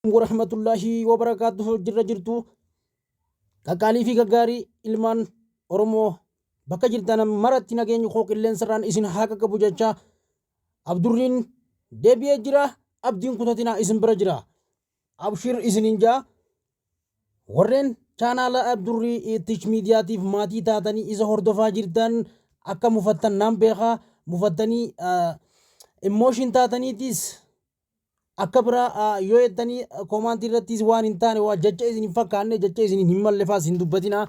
Warahmatullaahi wabarakaatuhu. Jirra jirtu, qaqqaalii fi gaggaarii ilmaan Oromoo, bakka jirtan maratti nageenyi koo qilleensarraan isin haa qaqqabu jecha, Abdurriin deebi'ee jira. Abdiin kutatinaa, isin bira jira, abshir isinin jaa. Warreen chaanaala Abdurrii Tich Miidiyaatiif maatii taatanii isa hordofaa jirtan, akka mufattan naan beekaa. Mufattanii immooshin taataniitis akka biraa yoo jettanii koomaantii irrattis waan hin taane, waa jecha isin hin fakkaanne, jecha isin hin malle faas hin dubbatinaa.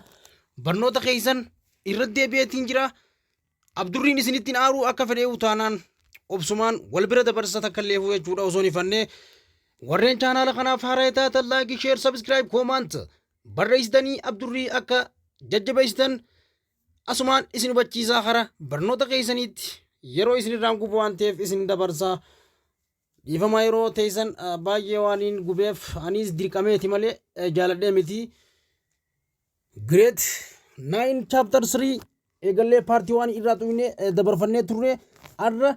Barnoota keessan irra deebi'eetiin jira. Abdurriin isinittiin aaruu akka fedheewu taanaan obsumaan wal bira dabarsa takka illee jechuudha osoo hin ifannee. Warreen chaanaala kanaaf haaraa taatan, like, share, subscribe, comment barreessitanii Abdurrii akka jajjabeessitan asumaan isin hubachiisaa, kara barnoota keessaniitti yeroo isin irraan gubu waan ta'eef isin dabarsaa. Dhiifamaa, yeroo teessan baay'ee waan hin gubeef, anis dirqameeti malee jaaladhee miti. Grade 9 chapter 3 eegallee part 1 irraa xumuree dabarfannee turre. Har'a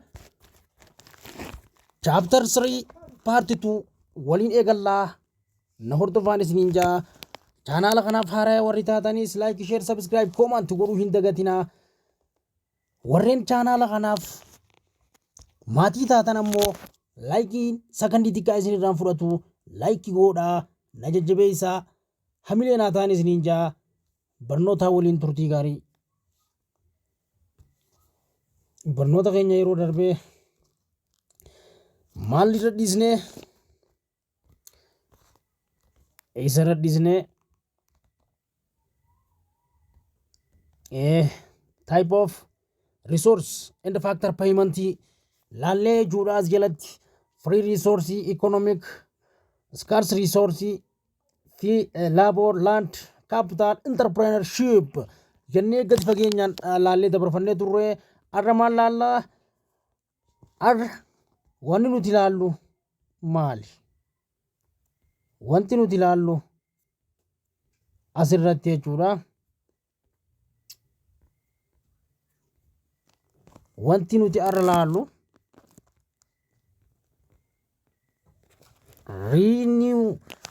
chapter 3 part 2 waliin eegallaa, na hordofaan isiniin jaa. Chaanaala kanaaf haaraa warri taatanis like, share, subscribe, comment godhuu hin dagatinaa. Warreen chaanaala kanaaf maatii taatan ammoo likeiin sakandii xiqqaa isin irraan fudhatu, like godhaa na jajjabeessaa, hamilee naa ta'an isiniin jaa. Barnootaa waliin turtii gaarii. Barnoota keenya yeroo darbee maal irra dhiisnee, eessa irra dhiisnee? Type of resource and factor payment laallee jechuudha. As jalatti free resource, economic scarce resource fi labor, land, capital, entrepreneurship jennee gadi fageenyaan laallee dabarfannee turre. Har'a maal laallaa? Har'a wanni nuti ilaallu maali? Wanti nuti ilaallu asirratti jechuudha. Wanti nuti har'a laallu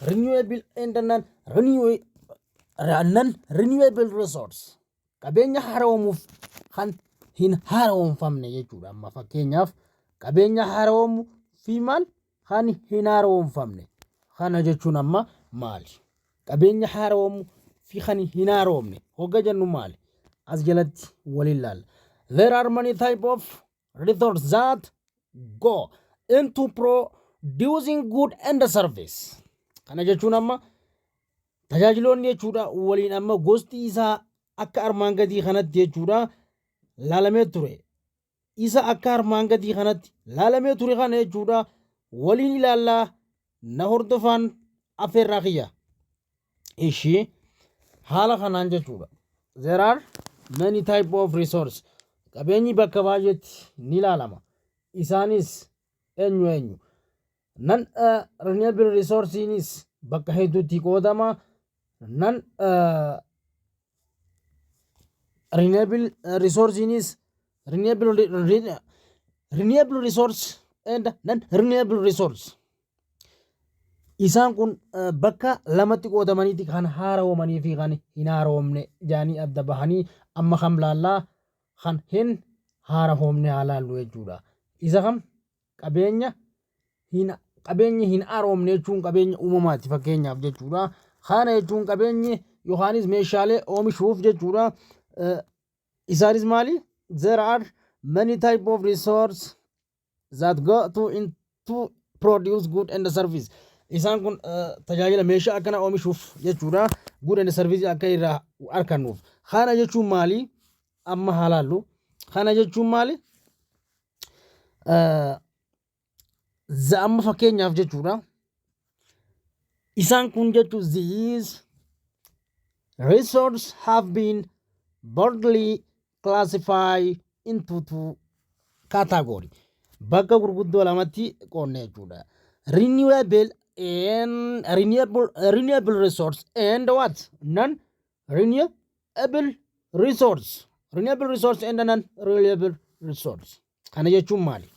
renewable and non renewable resource, qabeenya haara'oomuuf kan hin haara'oomfamne jechuudha. Amma fakkeenyaaf, qabeenya haara'oomu fi maal kan hin haara'oomfamne kana jechuun amma maali? Qabeenya haara'oomu fi kan hin haara'oomne hogga jennu maali? As jalatti waliin laalla. There are many type of resources that go into producing good and service. Kana jechuun amma tajaajiloonni jechuudha waliin amma gosti isaa akka armaan gadii kanatti jechuudha laalamee ture. Isa akka armaan gadii kanatti laalamee ture kana jechuudha waliin ilaallaa, na hordofaan affeerraa kiyya. Ishii haala kanaan jechuudha. There are many type of resource. Qabeenyi bakka baay'eetti ni ilaalama. Isaanis eenyu eenyu? Non renewable resourceiinis bakka hedduutti qoodama. Non renewable resourceiinis renewable resource and non renewable resource. Isaan kun bakka lamatti qoodamaniiti kan haara'oomanii fi kan hin haara'oomne jaanii adda bahanii. Amma kam laallaa? Kan hin haara'oomne haa laallu jechuudha. Isa kam? Qabeenya hin haara'oomne jechuun qabeenya uumamaati fakkeenyaaf jechuudha. Kana jechuun qabeenyi yookaanis meeshaalee oomishuuf jechuudha. Isaanis maali? There are many type of resource that go to into produce good and service. Isaan kun tajaajila meeshaa akkana oomishuuf jechuudha. Good and service akka irraa argannuuf. Kana jechuun maali? Amma haa laallu. Kana jechuun maali? Amma fakkeenyaaf jechuudha. Isaan kun jechuun these resource have been broadly classified into two category. Bakka gurguddoo lamatti qoodne jechuudha. Renewable and renewable resource and what? Non renewable resource. Renewable resource and non renewable resource. Kana jechuun maali?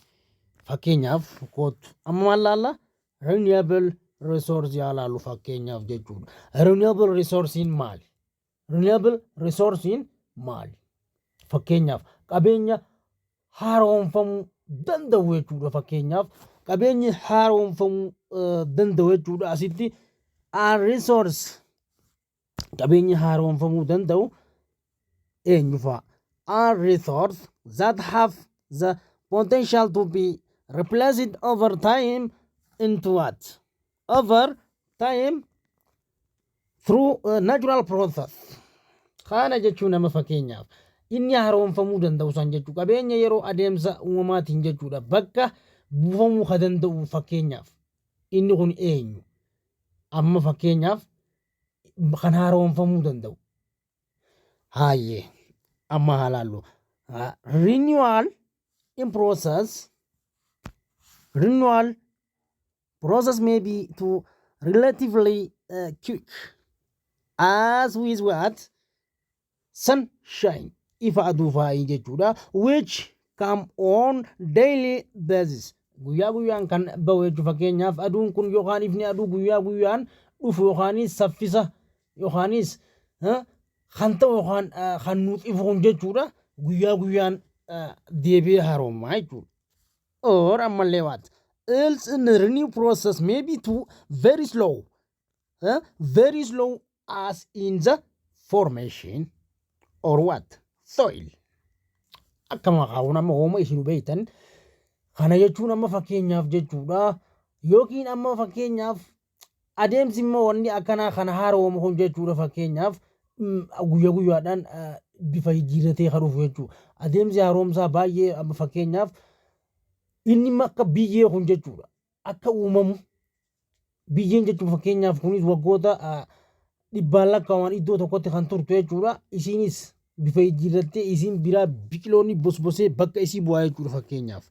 Fakkeenyaaf kootu, amma maal laalla? Renewable Resource haa laallu fakkeenyaaf jechuudha. Renewable resourcein maali? Renewable resourcein maali? Fakkeenyaaf qabeenya haaromfamuu danda'u jechuudha. Fakkeenyaaf qabeenyi haaromfamuu danda'u jechuudha. Asitti are resource, qabeenyi haaromfamuu danda'u eenyu fa'a? Are resource that have the potential to be replaced over time into what? Over time through a natural process. Kana jechuun nama fakkeenyaaf inni haaromfamuu danda'u san jechuu, qabeenya yeroo adeemsa uumamaatiin jechuudha bakka buufamuu ka danda'u. Fakkeenyaaf inni kun eenyu? Amma fakkeenyaaf kan haaromfamuu danda'u. Haayee, amma haa laallu. Renewal in process, renewal process may be to relatively quick as with what? Sunshine, ifa aduu faayii jechuudha, which come on daily basis, guyyaa guyyaan kan bahu jechuu. Fakkeenyaaf aduun kun yookaan ifni aduu guyyaa guyyaan dhufu yookaanis saffisa yookaanis kan ta'u yookaan kan nuuf ifu kun jechuudha, guyyaa guyyaan deebi'ee haaroomaa jechuudha. Or ammallee what else in the renew process may be too very slow, very slow as in the formation or what? Soil. Akka maqaawwan amma ooma isin beektan kana jechuun, amma fakkeenyaaf jechuudha, yookiin amma fakkeenyaaf adeemsi immoo wanni akkanaa kana haaroomu kun jechuudha, fakkeenyaaf guyyaa guyyaadhaan bifa jijjiirratee kan dhufu jechuudha. Adeemsi haaromsaa baay'ee, amma fakkeenyaaf inni akka biyyee kun jechuudha, akka uumamu biyyeen jechuun, fakkeenyaaf kunis waggoota dhibbaan lakkaa'aman iddoo tokkotti kan turtu jechuudha. Isiinis bifa jijjiirrattee isiin biraa biqiloonni bosbosee bakka isii bu'aa jechuudha fakkeenyaaf.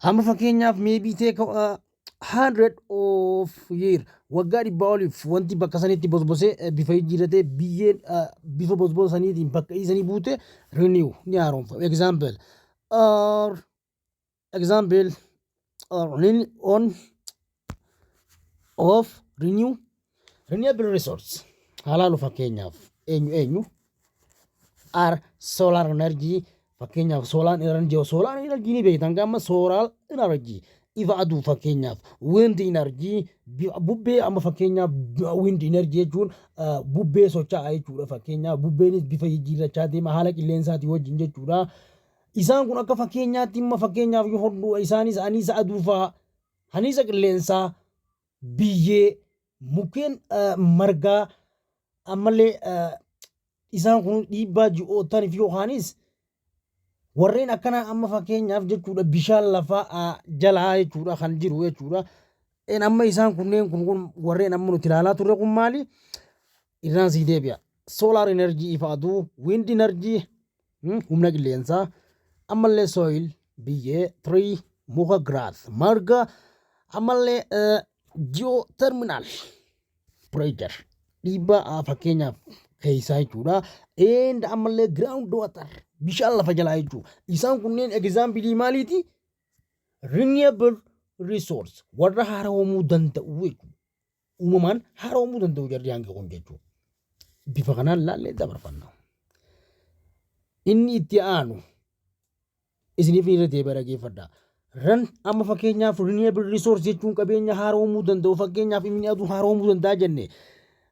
Amma fakkeenyaaf maybe take 100 of year, waggaa 100 oliif wanti bakka sanitti bosbosee bifa jijjiirratee biyyeen bifa bosbosa saniitiin bakka isanii buute renew, ni haaromfama. Example or example or on of renewable resource haa fakkeenyaaf eenyu eenyu? Are solar energy. Fakkeenyaaf solar energy, solar energy ni beektan. Amma solar energy ifa aduu, fakkeenyaaf wind energy bubbee. Amma fakkeenyaaf wind energy jechuun bubbee socho'aa jechuudha. Fakkeenyaaf bubbeenis bifa jijjiirrachaa deema haala qilleensaatii wajjin jechuudha. Isaan kun akka fakkeenyaatti imma fakkeenyaaf yoo hodhu isaanis anniisa aduu fa'aa, anniisa qilleensaa, biyyee, mukkeen, margaa, ammallee isaan kun dhiibbaa ji'ootaniif yookaanis warreen akkana, amma fakkeenyaaf jechuudha bishaan lafaa jalaa jechuudha kan jiru jechuudha. Amma isaan kunneen kun warreen amma nuti ilaalaa turre kun maali? Irraan sii deebi'a. Solar energy ifa aduu, wind energy humna qilleensaa, ammallee soil biyyee, tree muka, grass marga, ammallee geothermal pressure dhiibbaa fakkeenyaaf keessaa jechuudha. And ammallee ground water bishaan lafa jalaa jechuudha. Isaan kunneen example maaliiti? Renewable resource warra haaromuu danda'u jechuudha. Uumamaan haaromuu danda'u jarri hangi kun jechuudha. Bifa kanaan laallee dabarfanna. Inni itti aanu isiniif irra deebi'ee dhaggeeffadha. Ran amma fakkeenyaaf renewable resource jechuun qabeenya haaromuu danda'u, fakkeenyaaf inni aduu haaromuu danda'a jenne.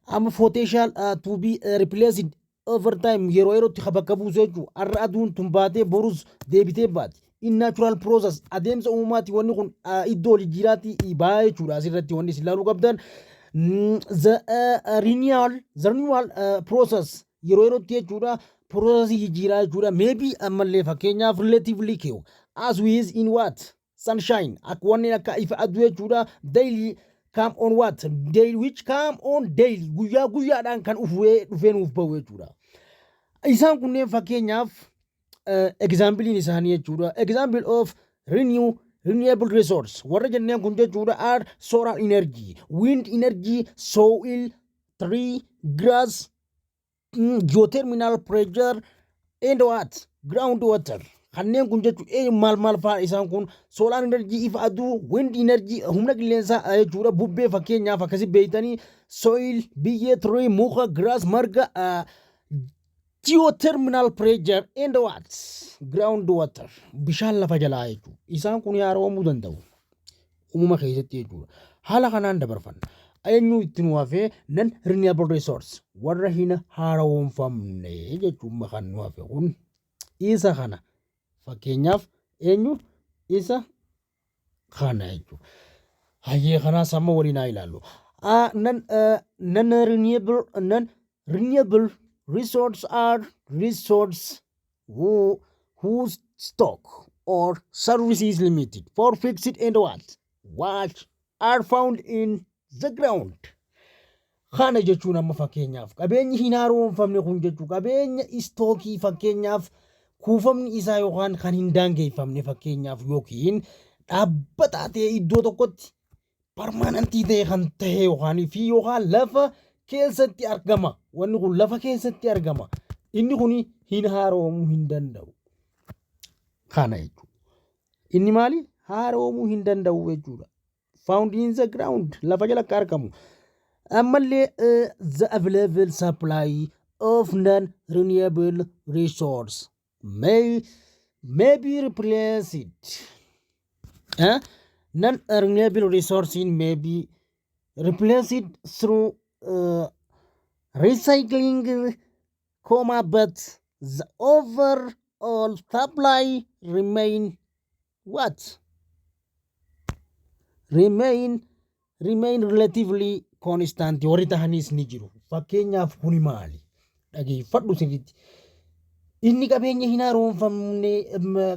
Amma potential to be replaced over time, yeroo yerootti bakka buusu jechuudha. Har'a aduun tun baatee borus deebitee baati. In natural process, adeemsa uumamaati, wanni kun iddoo jijjiiraatti ba'aa jechuudha. Asirratti wanni isin ilaaluu qabdan the renewal process yeroo yerootti jechuudha processii jijjiiraa jechuudha. Maybe ammallee fakkeenyaaf relatively quick as with in what? Sunshine, akka wanneen akka ifa aduu jechuudha, daily come on what? Daily, which come on daily, guyyaa guyyaadhaan kan dhufee dhufee nuuf bahu jechuudha. Isaan kunneen fakkeenyaaf exampleiin isaanii jechuudha. Example of renewable resource warra jenneen kun jechuudha are solar energy, wind energy, soil, tree, grass, geothermal pressure and what? Ground water. Kanneen kun jechuun eenyu, maal maal fa'aa isaan kun? Solar energy, ifa aduu, wind energy, humna qilleensaa jechuudha, bubbee fakkeenyaaf akkasi beeytanii, soil, biyyee, tree, muka, grass, marga, geothermal pressure and what, ground water, bishaan lafa jalaa jechuudha. Isaan kun haaromuu danda'u uumama keessatti jechuudha. Haala kanaan dabarfanna. Eenyu itti nu hafee? Non renewable resource, warra hin haaromfamne jechuun kan nu hafe kun isa kana. Fakkeenyaaf eenyu? Isa kana jechuudha. Hayyee, kanaas amma waliin haa ilaallu. Non renewable resource are resource whose stock or service is limited for fixed and what are found in the ground. Kana jechuun amma fakkeenyaaf qabeenyi hin haaromfamne kun jechuun qabeenya stockii, fakkeenyaaf kuufamni isaa yookaan kan hin daangeffamne, fakkeenyaaf yookiin dhaabbataa ta'e, iddoo tokkotti permanentii ta'e kan ta'e yookaan fi yookaan lafa keessatti argama. Wanni kun lafa keessatti argama. Inni kun hin haaromuu hin danda'u. Kana jechuudha. Inni maali? Haaromuu hin danda'u jechuudha. Found in the ground, lafa jala akka argamu. Ammallee the available supply of non-renewable resource may be replaced. Non-renewable resource may be replaced through recycling, comma, but the overall supply remain what? Remain relatively constant warri tahanis ni jiru. Fakkeenyaaf kuni maali? Dhageeffadhu sirriitti. Inni qabeenya hin haaromfamne,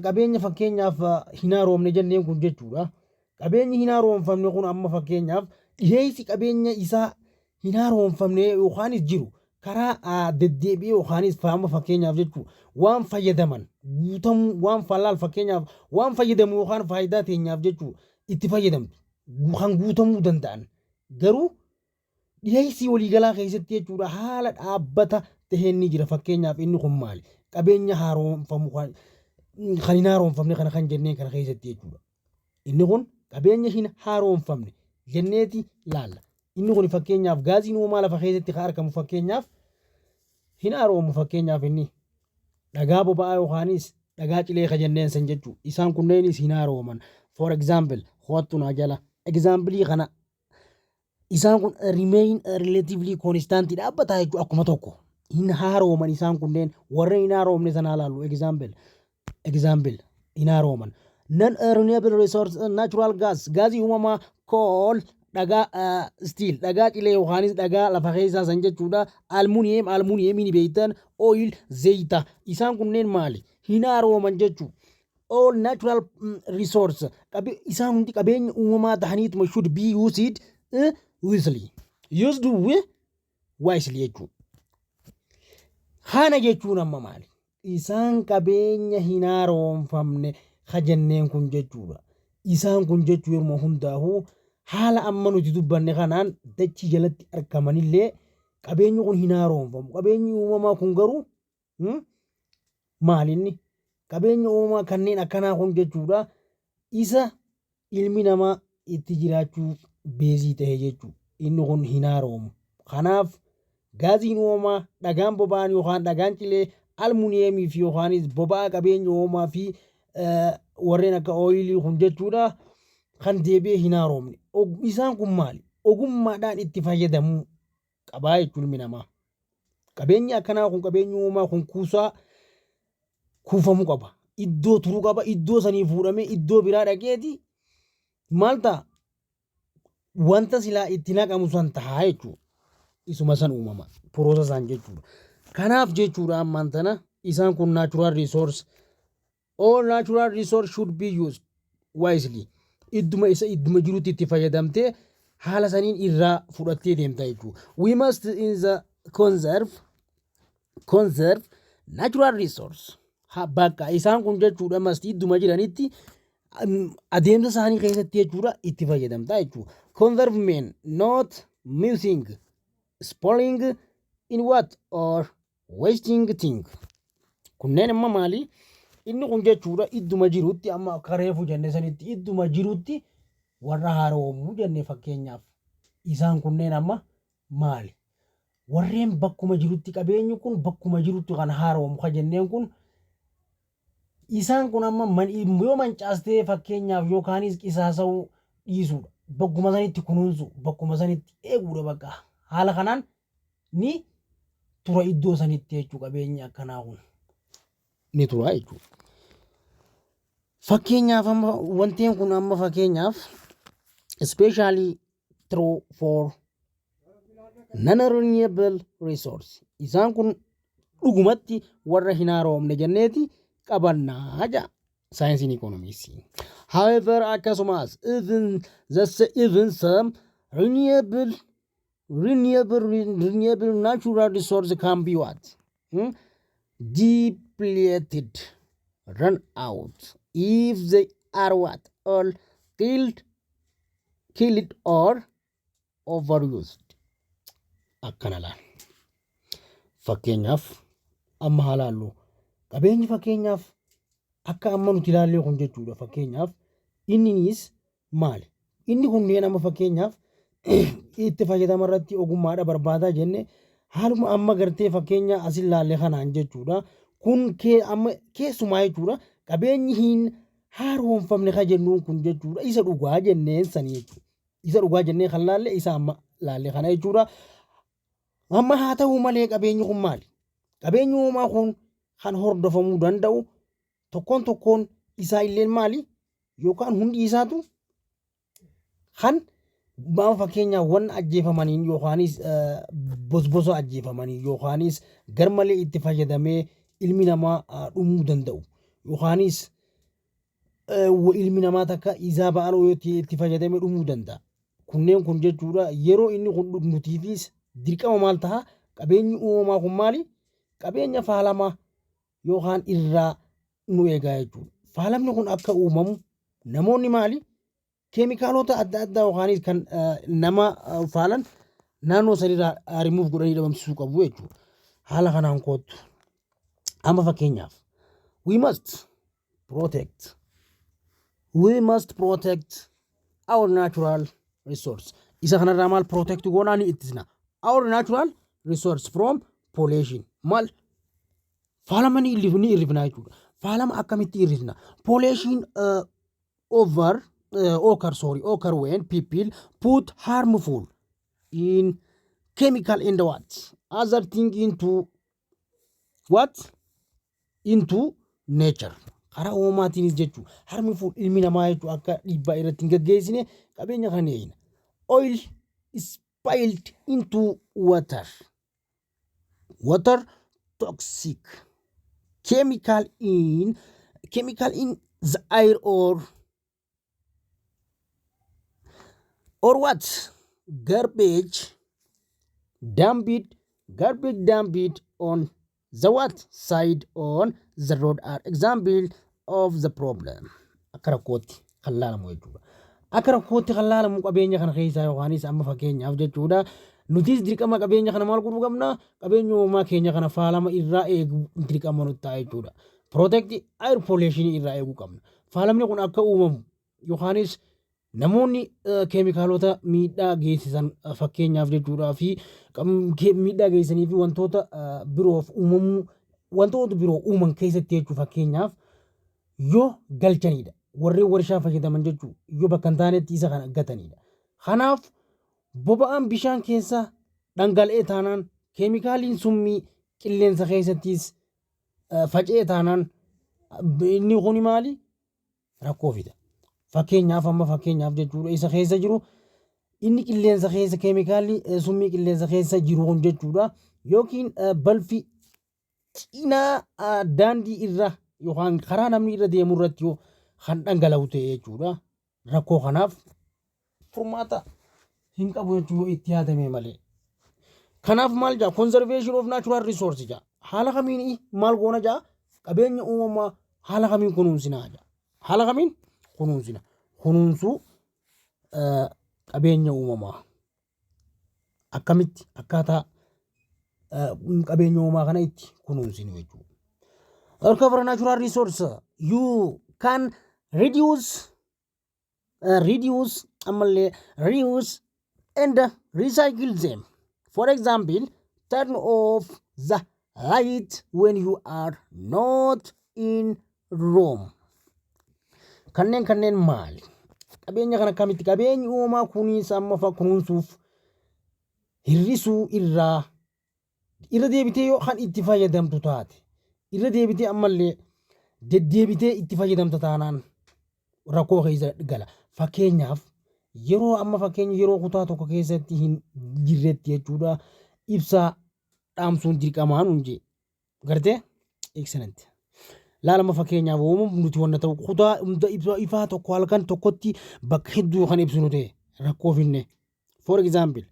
qabeenya fakkeenyaaf hin haaromne jenneen kun jechuudha. Qabeenyi hin haaromfamne kun amma fakkeenyaaf dhiyeessi qabeenya isaa hin haaromfamne yookaanis jiru karaa deddeebi'ee yookaanis amma fakkeenyaaf jechuudha waan fayyadaman guutamuu waan fallaal, fakkeenyaaf waan fayyadamu yookaan faayidaa teenyaaf jechuudha itti fayyadamtu kan guutamuu danda'an, garuu dhiyeessii waliigalaa keessatti jechuudha haala dhaabbata taheen ni jira. Fakkeenyaaf inni kun maali? Qabeenya haaromfamu kan hin haaromfamne kana kan jenneen kana keessatti jechuudha. Inni kun qabeenya hin haaromfamne jenneeti laalla. Inni kun fakkeenyaaf gaaziin uumamaa lafa keessatti kan argamu fakkeenyaaf hin haaroomu. Fakkeenyaaf inni dhagaa boba'aa yookaanis dhagaa cilee ka jenneen san jechuudha. Isaan kunneenis hin haarooman. For example, ho'attu naa jala example kana, isaan kun remain relatively constant, dhaabbataa jechuudha, akkuma tokko hin haarooman. Isaan kunneen warra hin haaromne sanaa laallu. Example hin haarooman. Non renewable resource: natural gas, gaazii uumamaa, coal, dhagaa, steel, dhagaa cilee yookaanis dhagaa lafa keessaa san jechuudha, aluminium, aluminiumii ni beektan, oil, zayita. Isaan kunneen maali? Hin haarooman jechuudha. All natural resource, isaan hundi qabeenya uumamaa tahaniituma should be used wisely, used wisely jechuudha. Kana jechuun amma maali? Isaan qabeenya hin haaromfamne ka jenneen kun jechuudha. Isaan kun jechuu yeroo hundaa'uu haala amma nuti dubbanne kanaan dachii jalatti argamanillee qabeenyi kun hin haaromfamu. Qabeenyi uumamaa kun garuu maalinni? Qabeenya uumamaa kanneen akkanaa kun jechuudha isa ilmi namaa itti jiraachuuf baseii ta'e jechuudha. Inni kun hin haaroomu. Kanaaf gaaziin uumamaa, dhagaan boba'aan yookaan dhagaan cilee, aluminiumii fi yookaanis boba'aa qabeenya uumamaa fi warreen akka oilii kun jechuudha kan deebi'ee hin haaromne. Isaan kun maali? Ogummaadhaan itti fayyadamuu qabaa jechuun ilmi namaa. Qabeenyi akkanaa kun, qabeenyi uumamaa kun kuusaa kuufamuu qaba. Iddoo turuu qaba. Iddoo sanii fuudhamee iddoo biraa dhaqeeti maal ta'a? Wanta silaa itti naqamu san ta'a jechuudha. Isuma san uumama. Processaan jechuudha. Kanaaf jechuudha ammaan tana isaan kun natural resource, all natural resource should be used wisely. Idduma isa idduma jirutti itti fayyadamtee haala saniin irraa fudhattee deemta jechuudha. We must in the conserve natural resource. Bakka isaan kun jechuudha must idduma jiranitti adeemsa isaanii keessatti jechuudha itti fayyadamta jechuudha. Conserve mean not missing, spoiling in what or wasting thing. Kunneen immoo maali? Inni kun jechuudha idduma jirutti, amma akka reefu jenne sanitti, idduma jirutti warra haaromuu jenne. Fakkeenyaaf isaan kunneen amma maali? Warreen bakkuma jirutti, qabeenyi kun bakkuma jirutti kan haaroomu ka jenneen kun, isaan kun amma yoo mancaastee fakkeenyaaf yookaanis qisaasa'uu dhiisuudha. Bakkuma sanitti kunuunsu, bakkuma sanitti eeguudha bakka. Haala kanaan ni tura iddoo sanitti jechuu, qabeenyi akkanaa kun ni tura jechuudha. Fakkeenyaaf amma wanteen kun amma fakkeenyaaf especially true for non-renewable resource. Isaan kun dhugumatti warra hin haaromne jenneeti qabannaa jedha saayinsiin ikoonomiksii. However, akkasumas even some renewable natural resource can be what? Hmm? Depleted, run out if they are what? All killed or overused. Akkana laal. Fakkeenyaaf amma haa laallu. Qabeenyi fakkeenyaaf akka amma nuti ilaallee kun jechuudha. Fakkeenyaaf inninis maali? Inni kunneen amma fakkeenyaaf itti fayyadama irratti ogummaadha barbaadaa jenne, haaluma amma gartee fakkeenya as ilaalle kanaan jechuudha. Kun amma keessumaa jechuudha, qabeenyi hin haaromfamne ka jennuun kun jechuudha, isa dhugaa jenneen sanii jechuudha. Isa dhugaa jennee kan laalle isa amma laalle kana jechuudha. Amma haa ta'u malee qabeenyi kun maali? Qabeenyi uumamaa kun kan hordofamuu danda'u tokkoon tokkoon isaa illeen maali? Yookaan hundi isaatu kan maama fakkeenyaaf wanna ajjeefamaniin yookaanis bosbosa ajjeefamanii yookaanis garmalee itti fayyadamee ilmi namaa dhumuu danda'u, yookaanis ilmi namaa takka isaa ba'aloo yoo itti fayyadamee dhumuu danda'a. Kunneen kun jechuudha, yeroo inni kun nutiifis dirqama maal ta'a? Qabeenyi uumamaa kun maali? Qabeenya faalamaa yookaan irraa nu eegaa jechuudha. Faalamni kun akka uumamu namoonni maali? Keemikaalota adda addaa yookaanis kan nama faalan naannoo sanirraa rimuuf godhanii dhabamsiisuu qabu jechuudha. Haala kanaan kootu. Amma fakkeenyaaf we must protect our natural resource. Isa kanarraa maal protect goonaa? Ni ittisna. Our natural resource from pollution. Maal? Faalama ni hir'ifna jechuudha. Faalama akkamitti hir'ifna? Pollution over occur, sorry, occur when people put harmful in chemical and what other thing into what? Into nature. Karaa uumamaatiinis jechuudha. Harmful ilmi namaa jechuudha akka dhiibbaa irratti hin gaggeessine qabeenya kana eegna. Oil spilled into water, toxic chemical in the air or what? Garbage dumped on the what? Side on the road are example of the problem. Akka rakkootti kan laalamu jechuudha. Akka rakkootti kan laalamu qabeenya kana keessaa yookaanis amma fakkeenyaaf jechuudha. Nutis dirqama qabeenya kana maal godhuu qabna? Qabeenya uumamaa keenya kana faalama irraa eeguu dirqama nutti ta'a jechuudha. Protect air pollution irraa eeguu qabna. Faalamni kun akka uumamu yookaanis namoonni keemikaalota miidhaa geessisan fakkeenyaaf jechuudhaa fi miidhaa geessisanii fi wantoota biroof uumamuu, wantoota biroo uuman keessatti jechuu, fakkeenyaaf yoo galchanidha. Warreen warshaa fayyadaman jechuu, yoo bakka hin taanetti isa kana gatanidha. Kanaaf boba'aan bishaan keessa dhangala'ee taanaan, keemikaaliin summii qilleensa keessattis faca'ee taanaan, inni kun maali? Rakkoo fida. Fakkeenyaaf amma fakkeenyaaf jechuudha, isa keessa jiru inni qilleensa keessa, keemikaalli summii qilleensa keessa jiru kun jechuudha, yookiin balfi cinaa daandii irra yookaan karaa namni irra deemu irratti yoo kan dhangala'u ta'e jechuudha. Rakkoo kanaaf furmaata hin qabu jechuu, yoo itti yaadame malee. Kanaaf maal jaa? Conservation of natural resource jaa. Haala kamiin maal goona jaa? Qabeenya uumamaa haala kamiin kunuunsinaa jaa. Haala kamiin kunuunsina? Kunuunsuu qabeenya uumamaa. Akkamitti akkaataa qabeenya uumamaa kana itti kunuunsinu jechuudha. Recover natural resource. You can reduce ammallee reuse and recycle them. For example, turn off the light when you are not in room. Kanneen maali? Qabeenya kana akkamitti qabeenyi uumamaa kunis amma fa kunuunsuuf hir'isuu irraa irra deebitee yoo kan itti fayyadamtu taate, irra deebitee ammallee deddeebitee itti fayyadamta taanaan rakkoo keessa gala. Fakkeenyaaf, yeroo amma fakkeenya yeroo kutaa tokko keessatti hin jirretti jechuudha, ibsaa dhaamsuun dirqamaa nuun jee. Gartee? Excellent. Laalama, fakkeenyaaf uumamu nuti wanna ta'u kutaa hunda ifaa tokko halkan tokkotti bakka hedduu kan ibsinu ta'e rakkoo finne. For example,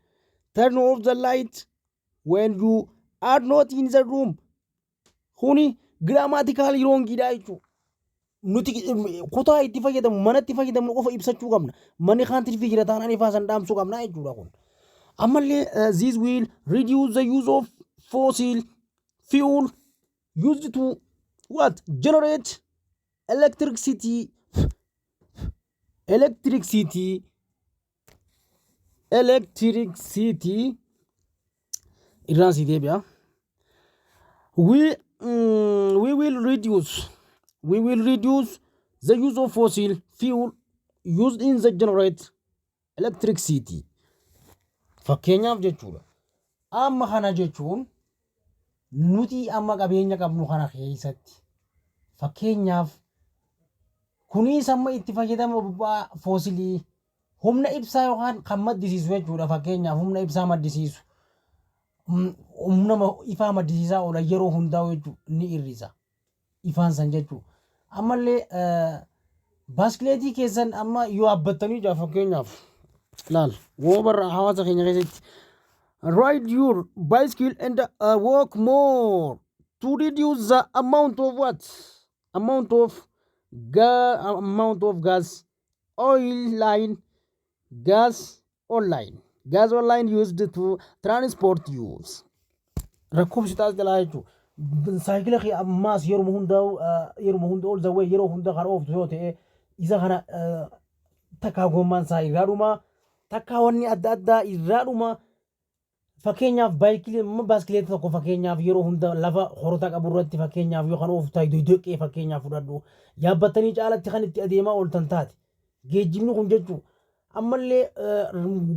turn off the light when you are not in the room. Kuni grammatically wrongiidha jechuudha. Nuti kutaa itti fayyadamu, manatti fayyadamnu qofa ibsachuu qabna. Manni kaan tirfii jira taanaan ifaa san dhaamsuu qabna jechuudha kun. Ammallee this will reduce the use of fossil fuel used to what? Generate electricity. Electricity, electricity. Irraan si deebi'a. We will reduce the use of fossil fuel used in the generate electricity. Fakkeenyaaf jechuudha. Amma kana jechuun nuti amma qabeenya qabnu kana keessatti fakkeenyaaf kunis amma itti fayyadama boba'aa fossilii humna ibsaa yookaan kan maddisiisu jechuudha. Fakkeenyaaf humna ibsaa maddisiisu, humna ifaa maddisiisaa oola yeroo hundaa'u jechuudha, ni hir'isa ifaan san jechuudha. Ammallee baaskileetii keessan amma yoo yaabbattanii jira, fakkeenyaaf laal woo barra hawaasa keenya keessatti, ride your bicycle and walk more to reduce the amount of what? Amount of gas oil line gas online used to transport use rakkoofsi taas jalaa jechuudha. Saayikila kee ammaas yeruma hunda ol zawwee yeroo hunda kan ooftu yoo ta'e, isa kana takkaa gommaan isaa irraa dhuma, takkaa wanni adda addaa irraa dhuma. Fakkeenyaaf baaskileeta tokko fakkeenyaaf yeroo hunda lafa horota qabu irratti fakkeenyaaf yoo kan ooftu taate, doydoqqee fakkeenyaaf fudhadhu, yaabbattanii caalatti kan itti adeemaa ooltan taate, geejjibni kun jechuun ammallee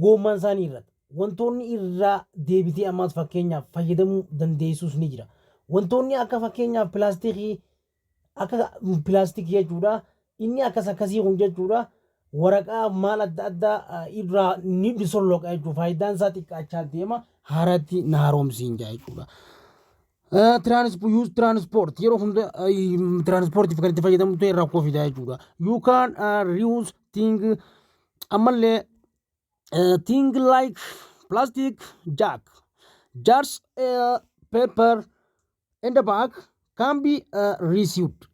gommaan isaanii irratti wantoonni irraa deebitee ammaas fakkeenyaaf fayyadamuu dandeessus ni jira. Wantoonni akka fakkeenyaaf pilaastikii, akka pilaastikii jechuudha, inni akkas akkasii kun jechuudha, waraqaa maal adda addaa irraa ni solloqa jechuudha. Faayidaan isaa xiqqaachaa deema, haaratti na haaromsiin jaa jechuudha. Use transport yeroo hunda transportiif kan itti fayyadamu ta'e rakkoo fidaa jechuudha. You can reuse thing. Ammallee thing like plastic jars, paper and the bag can be reused.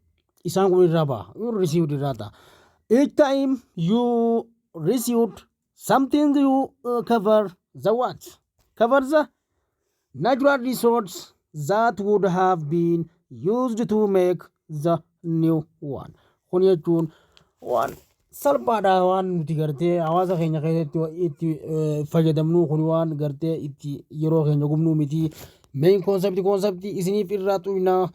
Isaan kun irraa ba'a. Reused irraa ta'a. Each time you reuse something, you cover the what? Cover the natural resource that would have been used to make the new one. Kun jechuun waan salphaadha, waan nuti gartee hawaasa keenya keessatti itti fayyadamnu kun waan gartee itti yeroo keenya gubnuu miti. Main conceptii isiniif irraa xuyinaa.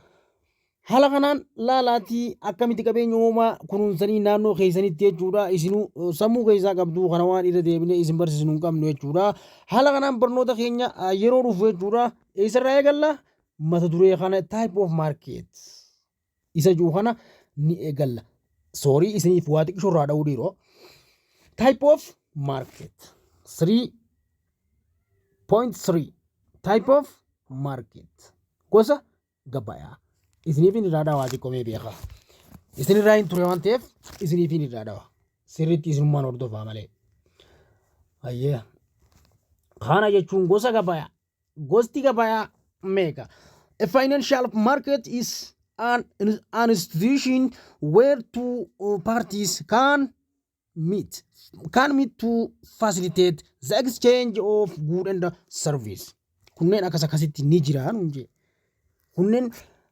Haala kanaan laalaatii akkamitti qabeenya uumamaa kunuunsanii naannoo keessanitti jechuudha. Isinuu sammuu keessaa qabdu kana, waan irra deebinee isin barsiisnu hin qabnu jechuudha. Haala kanaan barnoota keenya yeroo dhufu jechuudha. Eessarraa eegalla? Mata duree kana, type of market isa jiru kana ni eegalla. Sorry, isiniif waa xiqqishoo irraa dha'uu dhiiroo. Type of market 3.3, type of market, gosa gabayaa. Isiniif hin irraa dhawaa, xiqqoo mee beekaa. Isin irraa hin ture waan ta'eef isiniif hin irraa dhawa. Sirriitti isinummaan hordofaa malee. Ayyee. Kana jechuun gosa gabayaa. Gosti gabayaa meeqa? A financial market is an institution where two parties can meet to facilitate the exchange of good and service. Kunneen akkas akkasitti ni jira nuun jee. Kunneen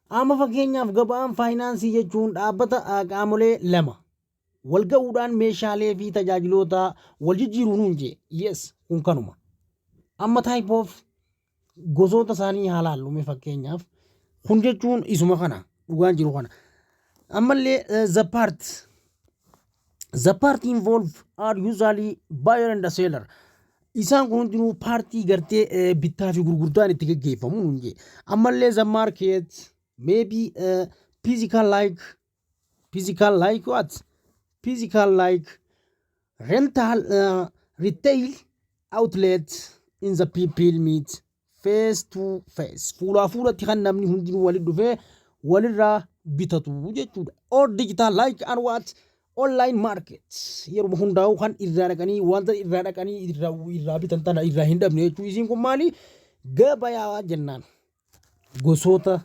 Amma fakkeenyaaf, gabaan faayinaansii jechuun dhaabbata qaamolee lama wal ga'uudhaan meeshaalee fi tajaajiloota wal jijjiiruu nuun jee. Yes, kun kanuma. Amma type of gosoota isaanii haa laallu. Fakkeenyaaf, kun jechuun isuma kana, dhugaan jiru kana. Ammallee the part involved are usually buyer and the seller. Isaan kun hundinuu paartii gartee bittaa fi gurgurtaan itti gaggeeffamu nuun jee. Ammallee the market maybe physical like what? Physical like rental retail outlet in the people meet face to face. Fuulaa fuulatti kan namni hundinuu walitti dhufee walirraa bitatu jechuudha. Or digital like and what? Online market. Yeroo hundaa'u kan irraa dhaqanii, wanta irraa dhaqanii irraa bitan tana irraa hin dhabne jechuudha. Isiin kun maali? Gabayaa jennaan. Gosoota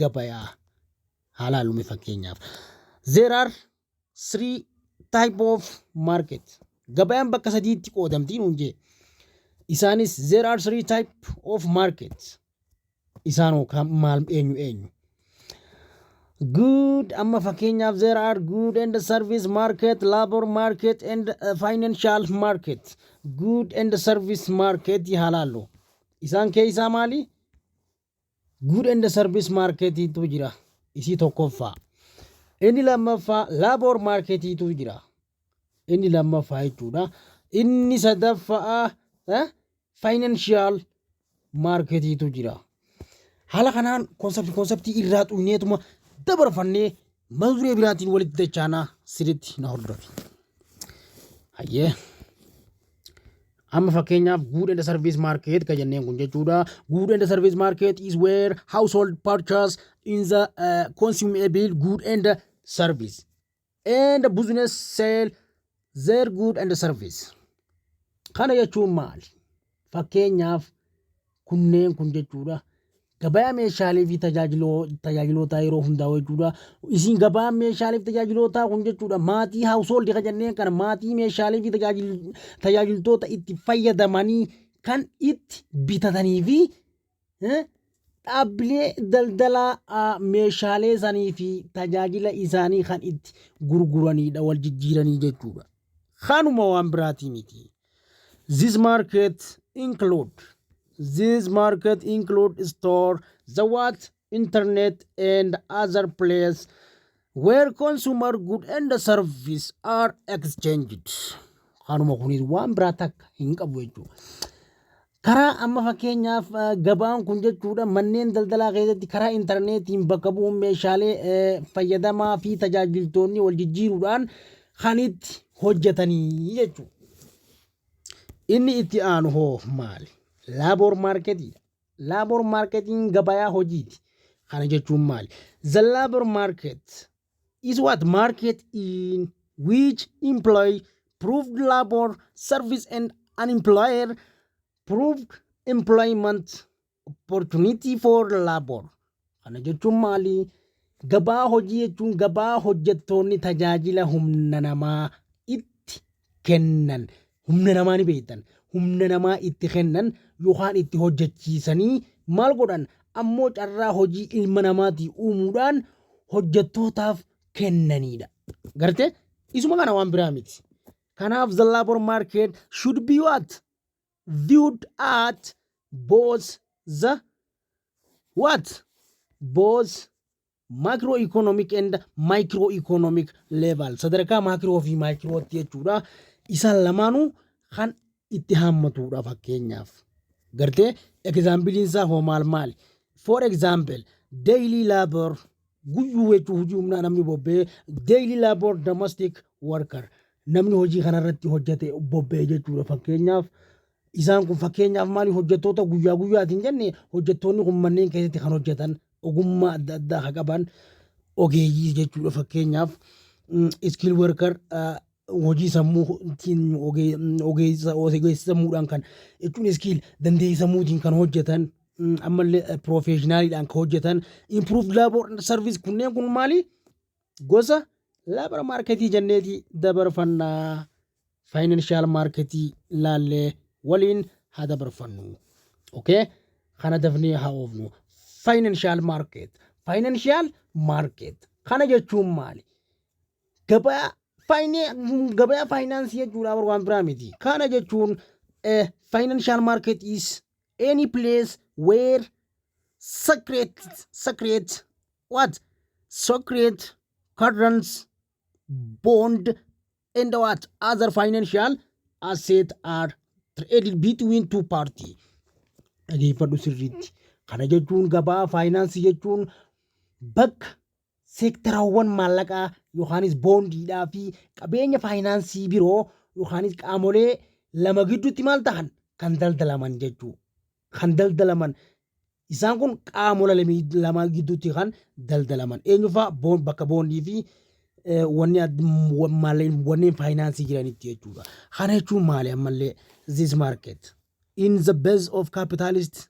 gabayaa haa laallume fakkeenyaaf. There are three type of market. Gabayaan bakka sadiitti qoodamtii nuun jee. Isaanis, there are three type of market. Isaan kan maal, eenyu eenyu? Good, amma fakkeenyaaf, there are good and service market, labor market and financial market. Good and service market haa laallu. Isaan keessaa maali? Good and service marketiitu jira. Isii tokkoffaa. Inni lammaffaa labor marketiitu jira. Inni lammaffaa jechuudha. Inni sadaffaa financial marketiitu jira. Haala kanaan conceptii irraa xuyneetuma dabarfannee mata duree biraatiin walitti dachaanaa, sirriitti na hordofi. Hayyee. Amma fakkeenyaaf, good and service market kan jenneen kun jechuudha. Good and service market is where household purchase in the consumable good and service and business sell their good and service. Kana jechuun maali? Fakkeenyaaf, kunneen kun jechuudha. Gabaa meeshaalee fi tajaajilootaa yeroo hundaa'u jechuudha. Isin gabaa meeshaalee fi tajaajilootaa kun jechuudha. Maatii, household kan jenneen kana, maatii meeshaalee fi tajaajiltoota itti fayyadamanii kan itti bitatanii fi dhaabbilee daldalaa meeshaalee sanii fi tajaajila isaanii kan itti gurguranidha, wal jijjiiranii jechuudha. Kanuma, waan biraatii miti. This market include store, the what, internet and other place where consumer good and service are exchanged. Kanuma, kunis waan biraa takka hin qabu jechuudha. Karaa amma fakkeenyaaf gabaan kun jechuudha, manneen daldalaa keessatti karaa intarneetiin bakka bu'uun meeshaalee fayyadamaa fi tajaajiltoonni wal jijjiiruudhaan kan itti hojjetanii jechuudha. Inni itti aanu hoo maali? Labor marketiidha. Labor marketiin gabayaa hojiiti. Kana jechuun maali? The labor market is what? Market in which employee provide labor service and an employer provide employment opportunity for labor. Kana jechuun maali? Gabaa hojii jechuun gabaa hojjettoonni tajaajila humna namaa itti kennan. Humna namaa ni beektan. Humna namaa itti kennan yookaan itti hojjechiisanii maal godhan ammoo, carraa hojii ilma namaatii uumuudhaan hojjettootaaf kennanidha. Gartee, isuma kana, waan biraa miti. Kanaaf the labor market should be what? Viewed at both the what? Both macroeconomic and microeconomic level. Sadarkaa macro fi microotti jechuudha. Isaan lamaanuu kan itti hammatudha fakkeenyaaf. Gartee, exampleiin isaa hoo maal maali? For example, daily labor, guyyuu jechuun hojii humnaa namni bobba'ee, daily labor, domestic worker, namni hojii kanarratti hojjete bobba'ee jechuudha fakkeenyaaf. Isaan kun fakkeenyaaf maali? Hojjettoota guyyaa guyyaatiin jenne, hojjettoonni kun manneen keessatti kan hojjetan, ogummaa adda addaa kan qaban, ogeeyyii jechuudha. Fakkeenyaaf, skill worker, hojii sammuutiin, ogeessa sammuudhaan kan jechuun skill, dandeettii sammuutiin kan hojjetan, ammallee professionaliidhaan kan hojjetan, improved labor service, kunneen kun maali? Gosa labor marketii jenneeti dabarfannaa. Financial marketii laallee waliin haa dabarfannu. Okay? Kana dafnee haa oofnu. Financial market. Financial market. Kana jechuun maali? Gabaa faayinaansii jechuudha, waan biraa miti. Kana jechuun financial market is any place where secret what secret currents, bond and what other financial asset are traded between two party. Dhageeffadhu sirriitti. Kana jechuun gabaa faayinaansii jechuun bakka seektarawwan maallaqaa yookaanis boondiidhaa fi qabeenya faayinaansii biroo yookaanis qaamolee lama gidduutti maal ta'an kan daldalaman jechuudha. Kan daldalaman isaan kun qaamola lama gidduutti kan daldalaman eenyufaa? Bakka boondii fi wanni wanneen faayinaansii jiranitti jechuudha. Kana jechuun maali ammallee? This market in the base of capitalist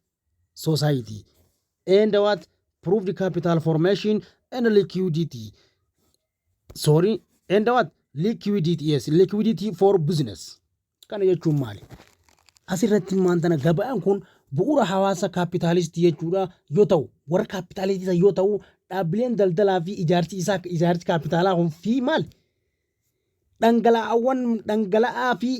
society and what proved capital formation and liquidity, sorry, and what liquidity, yes, liquidity for business. Kana jechuun maali? Asirratti maantana gabaan kun bu'uura hawaasa kaapitaalistii jechuudha yoo ta'u, warra kaapitaalistii yoo ta'u, dhaabbileen daldalaa fi ijaarsi isaa, ijaarsi kaapitaalaa kun fi maal dhangala'aawwan dhangala'aa fi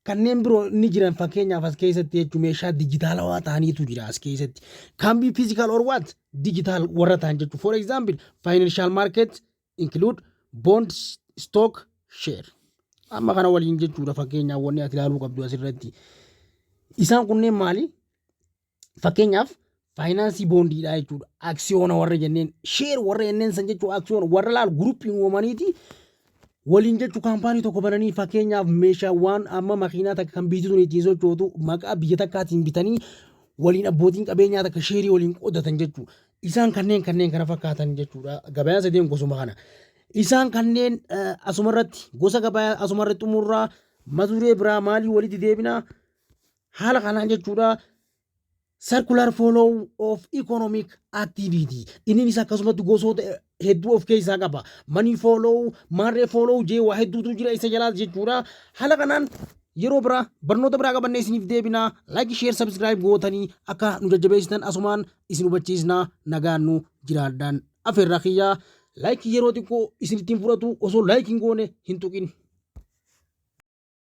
kanneen biroo ni jiran. Fakkeenyaaf as keessatti jechuun meeshaa dijitaalawaa ta'aniitu jira as keessatti. Can be physical or what digital warra ta'an jechuudha. For example, financial market include bonds, stock, share. Amma kana waliin jechuudha. Fakkeenyaaf wanni ati ilaaluu qabdu asirratti. Isaan kunneen maali? Fakkeenyaaf faayinaansii boondiidha jechuudha. Aksiyoona warra jenneen, share warra jenneen san jechuudha. Aksiyoona warra laal groupiin uumamaniiti waliin jechuu kaampaanii tokko bananii, fakkeenyaaf meeshaawwan amma makiinaa takka kan biitti tun ittiin sochootu maqaa biyya takkaatiin bitanii waliin abbootiin qabeenyaa takka shareii waliin qoodatan jechuudha. Isaan kanneen kana fakkaatan jechuudha. Gabayaan sadeen gosuma kana. Isaan kanneen asumarratti gosa gabayaa asumarratti xumurraa mata duree biraa maalii walitti deebinaa haala kanaan jechuudha. Circular flow of economic activity. Innis akkasumatti gosoota hedduu of keessaa qaba. Money flow, maarree flow jee waa hedduutu jira isa jalaas jechuudha. Haala kanaan yeroo biraa barnoota biraa qabannee isiniif deebinaa. Like, share, subscribe gootanii akka nu jajjabeessitan asumaan isin hubachiisnaa. Nagaan nu jiraadhaan afeerraa kiyyaa. Like yeroo xiqqoo isin ittiin fudhatu, osoo like hin goone hin tuqin.